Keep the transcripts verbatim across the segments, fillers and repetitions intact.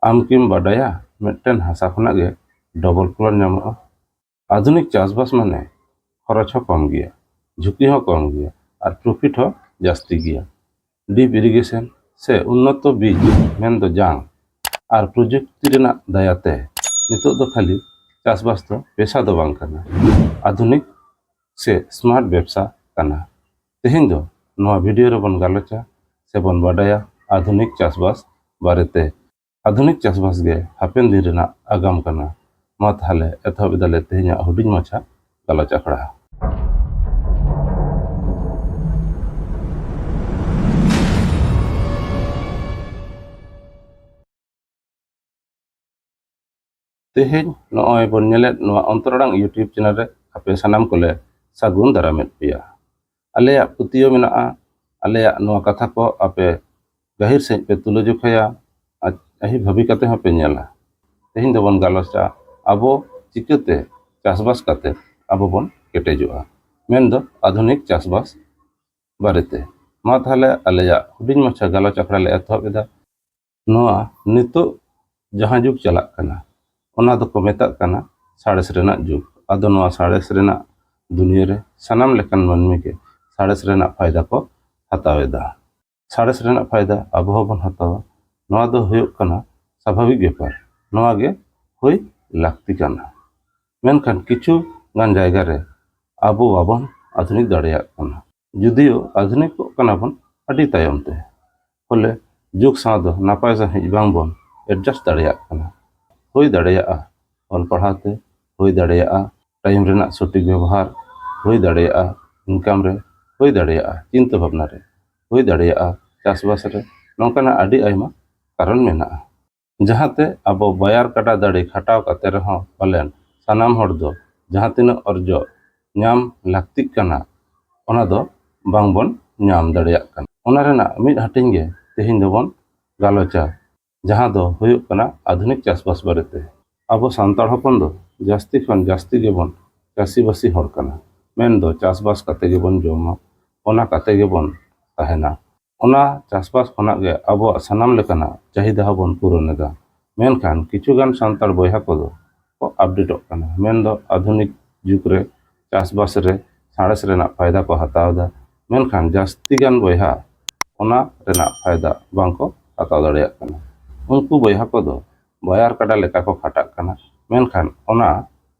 ᱟᱢ ᱠᱤᱢ ᱵᱟᱰᱟᱭᱟ, ᱢᱤᱫᱴᱮᱱ ᱦᱟᱥᱟ ᱠᱷᱚᱱᱟᱜ ᱜᱮ ᱰᱚᱵᱚᱞ ᱯᱷᱚᱞᱚᱱ ᱧᱟᱢᱚᱜᱼᱟ? ᱟᱫᱷᱩᱱᱤᱠ ᱪᱟᱥᱵᱟᱥ ᱢᱟᱱᱮ ᱠᱷᱚᱨᱚᱪ ᱦᱚᱸ ᱠᱚᱢ ᱜᱮᱭᱟ, ᱡᱷᱩᱸᱠᱤ ᱦᱚᱸ ᱠᱚᱢ ᱜᱮᱭᱟ ᱟᱨ ᱯᱨᱚᱯᱷᱤᱴ ᱦᱚᱸ ᱡᱟᱹᱥᱛᱤ ᱜᱮᱭᱟ᱾ ᱰᱤᱯ ᱤᱨᱤᱜᱮᱥᱚᱱ ᱥᱮ ᱩᱱᱱᱚᱛᱚ ᱵᱤᱡᱽ, ᱢᱮᱱᱫᱚ ᱡᱟᱝ, ᱟᱨ ᱯᱨᱚᱡᱩᱠᱛᱤ ᱨᱮᱱᱟᱜ ᱫᱟᱭᱟᱛᱮ ᱱᱤᱛᱚᱜ ᱫᱚ ᱠᱷᱟᱹᱞᱤ ᱪᱟᱥᱵᱟᱥ ᱫᱚ ᱯᱮᱥᱟ ᱫᱚ ᱵᱟᱝ ᱠᱟᱱᱟ, ᱟᱫᱷᱩᱱᱤᱠ ᱥᱮ ᱥᱢᱟᱨᱴ ᱵᱮᱵᱽᱥᱟ ᱠᱟᱱᱟ᱾ ᱛᱮᱦᱮᱧ ᱫᱚ ᱱᱚᱣᱟ ᱵᱷᱤᱰᱤᱭᱳ ᱨᱮᱵᱚᱱ ᱜᱟᱞᱚᱪᱟ ᱥᱮᱵᱚᱱ ᱵᱟᱰᱟᱭᱟ ᱟᱫᱷᱩᱱᱤᱠ ᱪᱟᱥᱵᱟᱥ ᱵᱟᱨᱮᱛᱮ᱾ ᱟᱫᱷᱩᱱᱤᱠ ᱪᱟᱥᱵᱟᱥ ᱜᱮ ᱦᱟᱯᱮᱱ ᱫᱤᱱ ᱨᱮᱱᱟᱜ ᱟᱜᱟᱢ ᱠᱟᱱᱟ᱾ ᱢᱟ ᱛᱟᱦᱞᱮ ᱮᱛᱚᱦᱚᱵ ᱮᱫᱟᱞᱮ ᱛᱮᱦᱮᱧᱟᱜ ᱦᱩᱰᱤᱧ ᱢᱟᱪᱷᱟ ᱜᱟᱞᱚᱪ ᱟᱠᱷᱲᱟ᱾ ᱛᱮᱦᱮᱧ ᱱᱚᱜᱼᱚᱭ ᱵᱚᱱ ᱧᱮᱞᱮᱫ ᱱᱚᱣᱟ ᱚᱱᱛᱚᱨᱟᱲᱟᱝ YouTube ᱪᱮᱱᱮᱞ ᱨᱮ ᱟᱯᱮ ᱥᱟᱱᱟᱢ ᱠᱚᱞᱮ ᱥᱟᱹᱜᱩᱱ ᱫᱟᱨᱟᱢᱮᱫ ᱯᱮᱭᱟ᱾ ᱟᱞᱮᱭᱟᱜ ᱯᱟᱹᱛᱭᱟᱹᱣ ᱢᱮᱱᱟᱜᱼᱟ, ᱟᱞᱮᱭᱟᱜ ᱱᱚᱣᱟ ᱠᱟᱛᱷᱟ ᱠᱚ ᱟᱯᱮ ᱜᱟᱹᱦᱤᱨ ᱥᱟᱺᱦᱤᱡ ᱯᱮ ᱛᱩᱞᱟᱹ ᱡᱚᱠᱷᱟᱭᱟ, ᱟᱨ ᱟᱹᱦᱤ ᱵᱷᱟᱵᱤ ᱠᱟᱛᱮ ᱦᱚᱸᱯᱮ ᱧᱮᱞᱟ᱾ ᱛᱮᱦᱮᱧ ᱫᱚᱵᱚᱱ ᱜᱟᱞᱚᱪᱟ ᱟᱵᱚ ᱪᱤᱠᱟᱹᱛᱮ ᱪᱟᱥᱵᱟᱥ ᱠᱟᱛᱮ ᱟᱵᱚ ᱵᱚᱱ ᱠᱮᱴᱮᱡᱚᱜᱼᱟ, ᱢᱮᱱᱫᱚ ᱟᱫᱷᱩᱱᱤᱠ ᱪᱟᱥᱵᱟᱥ ᱵᱟᱨᱮᱛᱮ᱾ ᱢᱟ ᱛᱟᱦᱞᱮ ᱟᱞᱮᱭᱟᱜ ᱦᱩᱰᱤᱧ ᱢᱟᱪᱷᱟ ᱜᱟᱞᱚᱪ ᱟᱠᱷᱲᱟ ᱞᱮ ᱮᱛᱚᱦᱚᱵ ᱮᱫᱟ᱾ ᱱᱚᱣᱟ ᱱᱤᱛᱚᱜ ᱡᱟᱦᱟᱸ ᱡᱩᱜᱽ ᱪᱟᱞᱟᱜ ᱠᱟᱱᱟ, ᱚᱱᱟ ᱫᱚᱠᱚ ᱢᱮᱛᱟᱜ ᱠᱟᱱᱟ ᱥᱟᱬᱮᱥ ᱨᱮᱱᱟᱜ ᱡᱩᱜᱽ᱾ ᱟᱫᱚ ᱱᱚᱣᱟ ᱥᱟᱬᱮᱥ ᱨᱮᱱᱟᱜ ᱫᱩᱱᱤᱭᱟᱹ ᱨᱮ ᱥᱟᱱᱟᱢ ᱞᱮᱠᱟᱱ ᱢᱟᱹᱱᱢᱤ ᱜᱮ ᱥᱟᱬᱮᱥ ᱨᱮᱱᱟᱜ ᱯᱷᱟᱭᱫᱟ ᱠᱚ ᱦᱟᱛᱟᱣ ᱮᱫᱟ᱾ ᱥᱟᱬᱮᱥ ᱨᱮᱱᱟᱜ ᱯᱷᱟᱭᱫᱟ ᱟᱵᱚ ᱦᱚᱸᱵᱚᱱ ᱦᱟᱛᱟᱣᱟ, ᱱᱚᱣᱟ ᱫᱚ ᱦᱩᱭᱩᱜ ᱠᱟᱱᱟ ᱥᱟᱵᱷᱟᱵᱤᱠ ᱵᱮᱯᱟᱨ, ᱱᱚᱣᱟ ᱜᱮ ᱦᱩᱭ ᱞᱟᱹᱠᱛᱤ ᱠᱟᱱᱟ᱾ ᱢᱮᱱᱠᱷᱟᱱ ᱠᱤᱪᱷᱩ ᱜᱟᱱ ᱡᱟᱭᱜᱟ ᱨᱮ ᱟᱵᱚ ᱵᱟᱵᱚᱱ ᱟᱫᱷᱩᱱᱤᱠ ᱫᱟᱲᱮᱭᱟᱜ ᱠᱟᱱᱟ᱾ ᱡᱩᱫᱤᱭᱳ ᱟᱫᱷᱩᱱᱤᱠᱚᱜ ᱠᱟᱱᱟ ᱵᱚᱱ ᱟᱹᱰᱤ ᱛᱟᱭᱚᱢ ᱛᱮ, ᱵᱚᱞᱮ ᱡᱩᱜᱽ ᱥᱟᱶ ᱫᱚ ᱱᱟᱯᱟᱭ ᱥᱟᱺᱦᱤᱡ ᱵᱟᱝ ᱵᱚᱱ ᱮᱰᱡᱟᱥᱴ ᱫᱟᱲᱮᱭᱟᱜ ᱠᱟᱱᱟ᱾ ᱦᱩᱭ ᱫᱟᱲᱮᱭᱟᱜᱼᱟ ᱚᱞ ᱯᱟᱲᱦᱟᱣ ᱛᱮ, ᱦᱩᱭ ᱫᱟᱲᱮᱭᱟᱜᱼᱟ ᱴᱟᱭᱤᱢ ᱨᱮᱱᱟᱜ ᱥᱚᱴᱷᱤᱠ ᱵᱮᱵᱚᱦᱟᱨ, ᱦᱩᱭ ᱫᱟᱲᱮᱭᱟᱜᱼᱟ ᱤᱱᱠᱟᱢ ᱨᱮ, ᱦᱩᱭ ᱫᱟᱲᱮᱭᱟᱜᱼᱟ ᱪᱤᱱᱛᱟᱹ ᱵᱷᱟᱵᱽᱱᱟ ᱨᱮ, ᱦᱩᱭ ᱫᱟᱲᱮᱭᱟᱜᱼᱟ ᱪᱟᱥᱵᱟᱥ ᱨᱮ᱾ ᱱᱚᱝᱠᱟᱱᱟᱜ ᱟᱹᱰᱤ ᱟᱭᱢᱟ ᱠᱟᱨᱚᱱ ᱢᱮᱱᱟᱜᱼᱟ᱾ ᱡᱟᱦᱟᱸᱛᱮ ᱟᱵᱚ ᱵᱟᱭᱟᱨ ᱠᱟᱰᱟ ᱫᱟᱲᱮ ᱠᱷᱟᱴᱟᱣ ᱠᱟᱛᱮ ᱨᱮᱦᱚᱸ ᱯᱟᱞᱮᱱ ᱥᱟᱱᱟᱢ ᱦᱚᱲ ᱫᱚ ᱡᱟᱦᱟᱸ ᱛᱤᱱᱟᱹᱜ ᱚᱨᱡᱚ ᱧᱟᱢ ᱞᱟᱹᱠᱛᱤᱜ ᱠᱟᱱᱟ, ᱚᱱᱟ ᱫᱚ ᱵᱟᱝᱵᱚᱱ ᱧᱟᱢ ᱫᱟᱲᱮᱭᱟᱜ ᱠᱟᱱᱟ᱾ ᱚᱱᱟ ᱨᱮᱱᱟᱜ ᱢᱤᱫ ᱦᱟᱹᱴᱤᱧ ᱜᱮ ᱛᱮᱦᱮᱧ ᱫᱚᱵᱚᱱ ᱜᱟᱞᱚᱪᱟ, ᱡᱟᱦᱟᱸ ᱫᱚ ᱦᱩᱭᱩᱜ ᱠᱟᱱᱟ ᱟᱫᱷᱩᱱᱤᱠ ᱪᱟᱥᱵᱟᱥ ᱵᱟᱨᱮᱛᱮ᱾ ᱟᱵᱚ ᱥᱟᱱᱛᱟᱲ ᱦᱚᱯᱚᱱ ᱫᱚ ᱡᱟᱹᱥᱛᱤ ᱠᱷᱚᱱ ᱡᱟᱹᱥᱛᱤ ᱜᱮᱵᱚᱱ ᱪᱟᱹᱥᱤᱵᱟᱹᱥᱤ ᱦᱚᱲ ᱠᱟᱱᱟ, ᱢᱮᱱᱫᱚ ᱪᱟᱥᱵᱟᱥ ᱠᱟᱛᱮ ᱜᱮᱵᱚᱱ ᱡᱚᱢᱟ, ᱚᱱᱟ ᱠᱟᱛᱮ ᱜᱮᱵᱚᱱ ᱛᱟᱦᱮᱱᱟ᱾ ᱚᱱᱟ ᱪᱟᱥᱵᱟᱥ ᱠᱷᱚᱱᱟᱜ ᱜᱮ ᱟᱵᱚᱣᱟᱜ ᱥᱟᱱᱟᱢ ᱞᱮᱠᱟᱱᱟᱜ ᱪᱟᱦᱤᱫᱟ ᱦᱚᱸᱵᱚᱱ ᱯᱩᱨᱚᱱ ᱮᱫᱟ᱾ ᱢᱮᱱᱠᱷᱟᱱ ᱠᱤᱪᱷᱩ ᱜᱟᱱ ᱥᱟᱱᱛᱟᱲ ᱵᱚᱭᱦᱟ ᱠᱚᱫᱚ ᱠᱚ ᱟᱯᱰᱮᱴᱚᱜ ᱠᱟᱱᱟ, ᱢᱮᱱᱫᱚ ᱟᱫᱷᱩᱱᱤᱠ ᱡᱩᱜᱽ ᱨᱮ ᱪᱟᱥᱵᱟᱥ ᱨᱮ ᱥᱟᱬᱮᱥ ᱨᱮᱱᱟᱜ ᱯᱷᱟᱭᱫᱟ ᱠᱚ ᱦᱟᱛᱟᱣ ᱮᱫᱟ᱾ ᱢᱮᱱᱠᱷᱟᱱ ᱡᱟᱹᱥᱛᱤ ᱜᱟᱱ ᱵᱚᱭᱦᱟ ᱚᱱᱟ ᱨᱮᱱᱟᱜ ᱯᱷᱟᱭᱫᱟ ᱵᱟᱝᱠᱚ ᱦᱟᱛᱟᱣ ᱫᱟᱲᱮᱭᱟᱜ ᱠᱟᱱᱟ᱾ ᱩᱱᱠᱩ ᱵᱚᱭᱦᱟ ᱠᱚᱫᱚ ᱵᱟᱭᱟᱨ ᱠᱟᱰᱟ ᱞᱮᱠᱟ ᱠᱚ ᱠᱷᱟᱴᱟᱜ ᱠᱟᱱᱟ, ᱢᱮᱱᱠᱷᱟᱱ ᱚᱱᱟ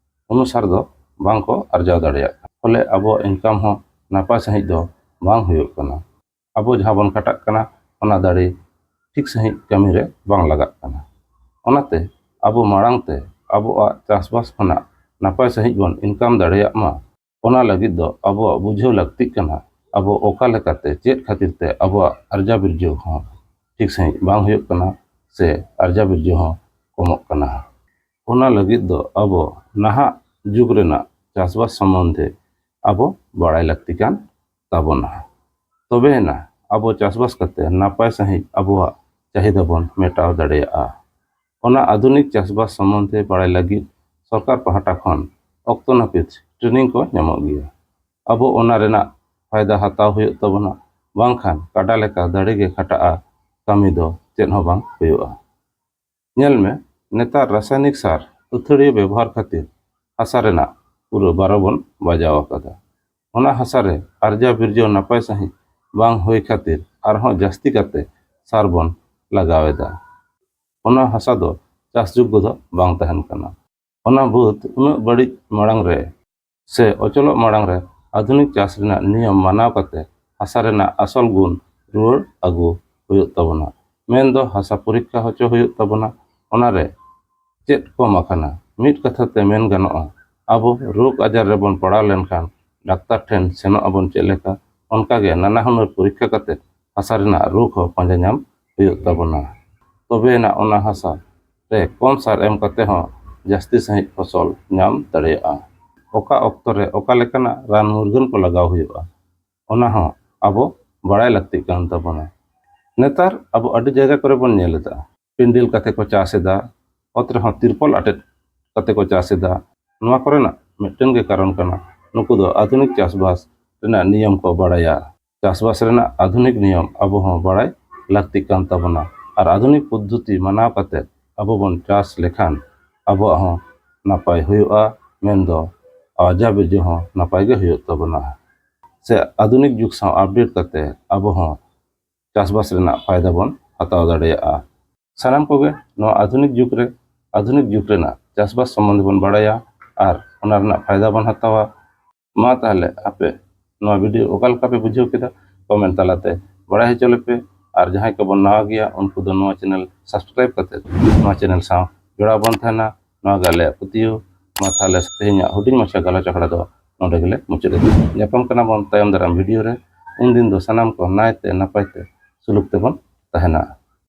ᱚᱱᱩᱥᱟᱨ ᱫᱚ ᱵᱟᱝ ᱠᱚ ᱟᱨᱡᱟᱣ ᱫᱟᱲᱮᱭᱟᱜ ᱠᱟᱱᱟ᱾ ᱯᱷᱚᱞᱮ ᱟᱵᱚ ᱤᱱᱠᱟᱢ ᱦᱚᱸ ᱱᱟᱯᱟᱭ ᱥᱟᱺᱦᱤᱡ ᱫᱚ ᱵᱟᱝ ᱦᱩᱭᱩᱜ ᱠᱟᱱᱟ᱾ ᱟᱵᱚ ᱡᱟᱦᱟᱸ ᱵᱚᱱ ᱠᱷᱟᱴᱟᱜ ᱠᱟᱱᱟ, ᱚᱱᱟ ᱫᱟᱲᱮ ᱴᱷᱤᱠ ᱥᱟᱺᱦᱤᱡ ᱠᱟᱹᱢᱤ ᱨᱮ ᱵᱟᱝ ᱞᱟᱜᱟᱜ ᱠᱟᱱᱟ᱾ ᱚᱱᱟᱛᱮ ᱟᱵᱚ ᱢᱟᱲᱟᱝ ᱛᱮ ᱟᱵᱚᱣᱟᱜ ᱪᱟᱥᱵᱟᱥ ᱠᱷᱚᱱᱟᱜ ᱱᱟᱯᱟᱭ ᱥᱟᱺᱦᱤᱡ ᱵᱚᱱ ᱤᱱᱠᱟᱢ ᱫᱟᱲᱮᱭᱟᱜ ᱢᱟ, ᱚᱱᱟ ᱞᱟᱹᱜᱤᱫ ᱫᱚ ᱟᱵᱚᱣᱟᱜ ᱵᱩᱡᱷᱟᱹᱣ ᱞᱟᱹᱠᱛᱤᱜ ᱠᱟᱱᱟ, ᱟᱵᱚ ᱚᱠᱟ ᱞᱮᱠᱟᱛᱮ ᱪᱮᱫ ᱠᱷᱟᱹᱛᱤᱨ ᱛᱮ ᱟᱵᱚᱣᱟᱜ ᱟᱨᱡᱟᱣ ᱵᱤᱨᱡᱟᱹᱣ ᱦᱚᱸ ᱴᱷᱤᱠ ᱥᱟᱺᱦᱤᱡ ᱵᱟᱝ ᱦᱩᱭᱩᱜ ᱠᱟᱱᱟ ᱥᱮ ᱟᱨᱡᱟᱣ ᱵᱤᱨᱡᱟᱹᱣ ᱦᱚᱸ ᱠᱚᱢᱚᱜ ᱠᱟᱱᱟ᱾ ᱚᱱᱟ ᱞᱟᱹᱜᱤᱫ ᱫᱚ ᱟᱵᱚ ᱱᱟᱦᱟᱜ ᱡᱩᱜᱽ ᱨᱮᱱᱟᱜ ᱪᱟᱥᱵᱟᱥ ᱥᱚᱢᱵᱚᱱᱫᱷᱮ ᱟᱵᱚ ᱵᱟᱲᱟᱭ ᱞᱟᱹᱠᱛᱤ ᱠᱟᱱ ᱛᱟᱵᱚᱱᱟ᱾ ᱛᱚᱵᱮᱭᱮᱱᱟ ᱟᱵᱚ ᱪᱟᱥᱵᱟᱥ ᱠᱟᱛᱮ ᱱᱟᱯᱟᱭ ᱥᱟᱺᱦᱤᱡ ᱟᱵᱚᱣᱟᱜ ᱪᱟᱦᱤᱫᱟ ᱵᱚᱱ ᱢᱮᱴᱟᱣ ᱫᱟᱲᱮᱭᱟᱜᱼᱟ᱾ ᱚᱱᱟ ᱟᱫᱷᱩᱱᱤᱠ ᱪᱟᱥᱵᱟᱥ ᱥᱚᱢᱵᱚᱱᱫᱷᱮ ᱵᱟᱲᱟᱭ ᱞᱟᱹᱜᱤᱫ ᱥᱚᱨᱠᱟᱨ ᱯᱟᱦᱴᱟ ᱠᱷᱚᱱ ᱚᱠᱛᱚ ᱱᱟᱹᱯᱤᱛ ᱴᱨᱮᱱᱤᱝ ᱠᱚ ᱧᱟᱢᱚᱜ ᱜᱮᱭᱟ᱾ ᱟᱵᱚ ᱚᱱᱟ ᱨᱮᱱᱟᱜ ᱯᱷᱟᱭᱫᱟ ᱦᱟᱛᱟᱣ ᱦᱩᱭᱩᱜ ᱛᱟᱵᱚᱱᱟ, ᱵᱟᱝᱠᱷᱟᱱ ᱠᱟᱰᱟ ᱞᱮᱠᱟ ᱫᱟᱲᱮ ᱜᱮ ᱠᱷᱟᱴᱟᱜᱼᱟ, ᱠᱟᱹᱢᱤ ᱫᱚ ᱪᱮᱫ ᱦᱚᱸ ᱵᱟᱝ ᱦᱩᱭᱩᱜᱼᱟ᱾ ᱧᱮᱞ ᱢᱮ, ᱱᱮᱛᱟᱨ ᱨᱟᱥᱟᱭᱱᱤᱠ ᱥᱟᱨ ᱟᱹᱛᱷᱟᱹᱲᱤᱭᱟᱹ ᱵᱮᱵᱚᱦᱟᱨ ᱠᱷᱟᱹᱛᱤᱨ ᱦᱟᱥᱟ ᱨᱮᱱᱟᱜ ᱯᱩᱨᱟᱹ ᱵᱟᱨᱚ ᱵᱚᱱ ᱵᱟᱡᱟᱣ ᱟᱠᱟᱫᱟ᱾ ᱚᱱᱟ ᱦᱟᱥᱟ ᱨᱮ ᱟᱨᱡᱟᱣ ᱵᱤᱨᱡᱟᱹᱣ ᱱᱟᱯᱟᱭ ᱥᱟᱺᱦᱤᱡ ᱵᱟᱝ ᱦᱩᱭ ᱠᱷᱟᱹᱛᱤᱨ ᱟᱨᱦᱚᱸ ᱡᱟᱹᱥᱛᱤ ᱠᱟᱛᱮ ᱥᱟᱨ ᱵᱚᱱ ᱞᱟᱜᱟᱣ ᱮᱫᱟ᱾ ᱚᱱᱟ ᱦᱟᱥᱟ ᱫᱚ ᱪᱟᱥ ᱡᱳᱜᱽᱜᱚ ᱫᱚ ᱵᱟᱝ ᱛᱟᱦᱮᱱ ᱠᱟᱱᱟ᱾ ᱚᱱᱟ ᱵᱟᱹᱫᱽ ᱩᱱᱟᱹᱜ ᱵᱟᱹᱲᱤᱡ ᱢᱟᱲᱟᱝ ᱨᱮ ᱥᱮ ᱚᱪᱚᱞᱚᱜ ᱢᱟᱲᱟᱝ ᱨᱮ ᱟᱫᱷᱩᱱᱤᱠ ᱪᱟᱥ ᱨᱮᱱᱟᱜ ᱱᱤᱭᱚᱢ ᱢᱟᱱᱟᱣ ᱠᱟᱛᱮ ᱦᱟᱥᱟ ᱨᱮᱱᱟᱜ ᱟᱥᱚᱞ ᱜᱩᱱ ᱨᱩᱣᱟᱹᱲ ᱟᱹᱜᱩ ᱦᱩᱭᱩᱜ ᱛᱟᱵᱚᱱᱟ᱾ ᱢᱮᱱᱫᱚ ᱦᱟᱥᱟ ᱯᱚᱨᱤᱠᱠᱷᱟ ᱦᱚᱪᱚ ᱦᱩᱭᱩᱜ ᱛᱟᱵᱚᱱᱟ᱾ ᱚᱱᱟᱨᱮ ᱪᱮᱫ ᱠᱚᱢ ᱟᱠᱟᱱᱟ? ᱢᱤᱫ ᱠᱟᱛᱷᱟ ᱛᱮ ᱢᱮᱱ ᱜᱟᱱᱚᱜᱼᱟ, ᱟᱵᱚ ᱨᱳᱜᱽ ᱟᱡᱟᱨ ᱨᱮᱵᱚᱱ ᱯᱟᱲᱟᱣ ᱞᱮᱱᱠᱷᱟᱱ ᱰᱟᱠᱛᱟᱨ ᱴᱷᱮᱱ ᱥᱮᱱᱚᱜ ᱟᱵᱚᱱ ᱪᱮᱫ ᱞᱮᱠᱟ, ᱚᱱᱠᱟᱜᱮ ᱱᱟᱱᱟ ᱦᱩᱱᱟᱹᱨ ᱯᱚᱨᱤᱠᱠᱷᱟ ᱠᱟᱛᱮ ᱦᱟᱥᱟ ᱨᱮᱱᱟᱜ ᱨᱳᱜᱽ ᱦᱚᱸ ᱯᱟᱸᱡᱟ ᱧᱟᱢ ᱦᱩᱭᱩᱜ ᱛᱟᱵᱚᱱᱟ᱾ ᱛᱚᱵᱮᱭᱮᱱᱟ ᱚᱱᱟ ᱦᱟᱥᱟ ᱨᱮ ᱠᱚᱢ ᱥᱟᱨ ᱮᱢ ᱠᱟᱛᱮ ᱦᱚᱸ ᱡᱟᱹᱥᱛᱤ ᱥᱟᱺᱦᱤᱡ ᱯᱷᱚᱥᱚᱞ ᱧᱟᱢ ᱫᱟᱲᱮᱭᱟᱜᱼᱟ᱾ ᱚᱠᱟ ᱚᱠᱛᱚ ᱨᱮ ᱚᱠᱟ ᱞᱮᱠᱟᱱᱟᱜ ᱨᱟᱱ ᱢᱩᱨᱜᱟᱹᱱ ᱠᱚ ᱞᱟᱜᱟᱣ ᱦᱩᱭᱩᱜᱼᱟ, ᱚᱱᱟ ᱦᱚᱸ ᱟᱵᱚ ᱵᱟᱲᱟᱭ ᱞᱟᱹᱠᱛᱤᱜ ᱠᱟᱱ ᱛᱟᱵᱚᱱᱟ᱾ ᱱᱮᱛᱟᱨ ᱟᱵᱚ ᱟᱹᱰᱤ ᱡᱟᱭᱜᱟ ᱠᱚᱨᱮ ᱵᱚᱱ ᱧᱮᱞ ᱮᱫᱟ, ᱯᱤᱱᱰᱤᱞ ᱠᱟᱛᱮ ᱠᱚ ᱪᱟᱥ ᱮᱫᱟ, ᱚᱛ ᱨᱮᱦᱚᱸ ᱛᱤᱨᱯᱚᱞ ᱟᱴᱮᱫ ᱠᱟᱛᱮ ᱠᱚ ᱪᱟᱥ ᱮᱫᱟ᱾ ᱱᱚᱣᱟ ᱠᱚᱨᱮᱱᱟᱜ ᱢᱤᱫᱴᱮᱱ ᱜᱮ ᱠᱟᱨᱚᱱ ᱠᱟᱱᱟ, ᱱᱩᱠᱩ ᱫᱚ ᱟᱫᱷᱩᱱᱤᱠ ᱪᱟᱥᱵᱟᱥ ᱨᱮᱱᱟᱜ ᱱᱤᱭᱚᱢ ᱠᱚ ᱵᱟᱲᱟᱭᱟ᱾ ᱪᱟᱥᱵᱟᱥ ᱨᱮᱱᱟᱜ ᱟᱫᱷᱩᱱᱤᱠ ᱱᱤᱭᱚᱢ ᱟᱵᱚ ᱦᱚᱸ ᱵᱟᱲᱟᱭ ᱞᱟᱹᱠᱛᱤᱜ ᱠᱟᱱ ᱛᱟᱵᱚᱱᱟ ᱟᱨ ᱟᱫᱷᱩᱱᱤᱠ ᱯᱚᱫᱽᱫᱷᱚᱛᱤ ᱢᱟᱱᱟᱣ ᱠᱟᱛᱮ ᱟᱵᱚ ᱵᱚᱱ ᱪᱟᱥ ᱞᱮᱠᱷᱟᱱ ᱟᱵᱚᱣᱟᱜ ᱦᱚᱸ ᱱᱟᱯᱟᱭ ᱦᱩᱭᱩᱜᱼᱟ, ᱢᱮᱱᱫᱚ ᱟᱨᱡᱟᱣ ᱵᱤᱨᱡᱟᱹ ᱦᱚᱸ ᱱᱟᱯᱟᱭ ᱜᱮ ᱦᱩᱭᱩᱜ ᱛᱟᱵᱚᱱᱟ᱾ ᱥᱮ ᱟᱫᱷᱩᱱᱤᱠ ᱡᱩᱜᱽ ᱥᱟᱶ ᱟᱯᱰᱮᱴ ᱠᱟᱛᱮ ᱟᱵᱚ ᱦᱚᱸ ᱪᱟᱥᱵᱟᱥ ᱨᱮᱱᱟᱜ ᱯᱷᱟᱭᱫᱟ ᱵᱚᱱ ᱦᱟᱛᱟᱣ ᱫᱟᱲᱮᱭᱟᱜᱼᱟ᱾ ᱥᱟᱱᱟᱢ ᱠᱚᱜᱮ ᱱᱚᱣᱟ ᱟᱫᱷᱩᱱᱤᱠ ᱡᱩᱜᱽ ᱨᱮ ᱟᱫᱷᱩᱱᱤᱠ ᱡᱩᱜᱽ ᱨᱮᱱᱟᱜ ᱪᱟᱥᱵᱟᱥ ᱥᱚᱢᱵᱚᱱᱫᱷᱮ ᱵᱚᱱ ᱵᱟᱲᱟᱭᱟ ᱟᱨ ᱚᱱᱟ ᱨᱮᱱᱟᱜ ᱯᱷᱟᱭᱫᱟ ᱵᱚᱱ ᱦᱟᱛᱟᱣᱟ᱾ ᱢᱟ ᱛᱟᱦᱚᱞᱮ ᱟᱯᱮ ᱱᱚᱣᱟ ᱵᱷᱤᱰᱤᱭᱳ ᱚᱠᱟ ᱞᱮᱠᱟ ᱯᱮ ᱵᱩᱡᱷᱟᱹᱣ ᱠᱮᱫᱟ, ᱠᱚᱢᱮᱱᱴ ᱛᱟᱞᱟᱛᱮ ᱵᱟᱲᱟᱭ ᱦᱚᱪᱚ ᱞᱮᱯᱮ᱾ ᱟᱨ ᱡᱟᱦᱟᱸᱭ ᱠᱚᱵᱚᱱ ᱱᱟᱣᱟ ᱜᱮᱭᱟ, ᱩᱱᱠᱩ ᱫᱚ ᱱᱚᱣᱟ ᱪᱮᱱᱮᱞ ᱥᱟᱵᱥᱠᱨᱟᱭᱤᱵ ᱠᱟᱛᱮ ᱱᱚᱣᱟ ᱪᱮᱱᱮᱞ ᱥᱟᱶ ᱡᱚᱲᱟᱣ ᱵᱚᱱ ᱛᱟᱦᱮᱱᱟ᱾ ᱱᱚᱣᱟ ᱜᱮ ᱟᱞᱮᱭᱟᱜ ᱯᱟᱹᱛᱭᱟᱹᱣ᱾ ᱢᱟ ᱛᱟᱦᱚᱞᱮ ᱛᱮᱦᱮᱧᱟᱜ ᱦᱩᱰᱤᱧ ᱢᱟᱪᱷᱟ ᱜᱟᱞᱚᱪ ᱟᱠᱷᱲᱟ ᱫᱚ ᱱᱚᱰᱮ ᱜᱮᱞᱮ ᱢᱩᱪᱟᱹᱫ ᱮᱫᱟ᱾ ᱧᱟᱯᱟᱢ ᱠᱟᱱᱟ ᱵᱚᱱ ᱛᱟᱭᱚᱢ ᱫᱟᱨᱟᱢ ᱵᱷᱤᱰᱤᱭᱳ ᱨᱮ᱾ ᱩᱱᱫᱤᱱ ᱫᱚ ᱥᱟᱱᱟᱢ ᱠᱚ ᱱᱟᱭᱛᱮ ᱱᱟᱯᱟᱭ ᱛᱮ ᱥᱩᱞᱩᱠ ᱛᱮᱵᱚᱱ ᱛᱟᱦᱮᱱᱟ᱾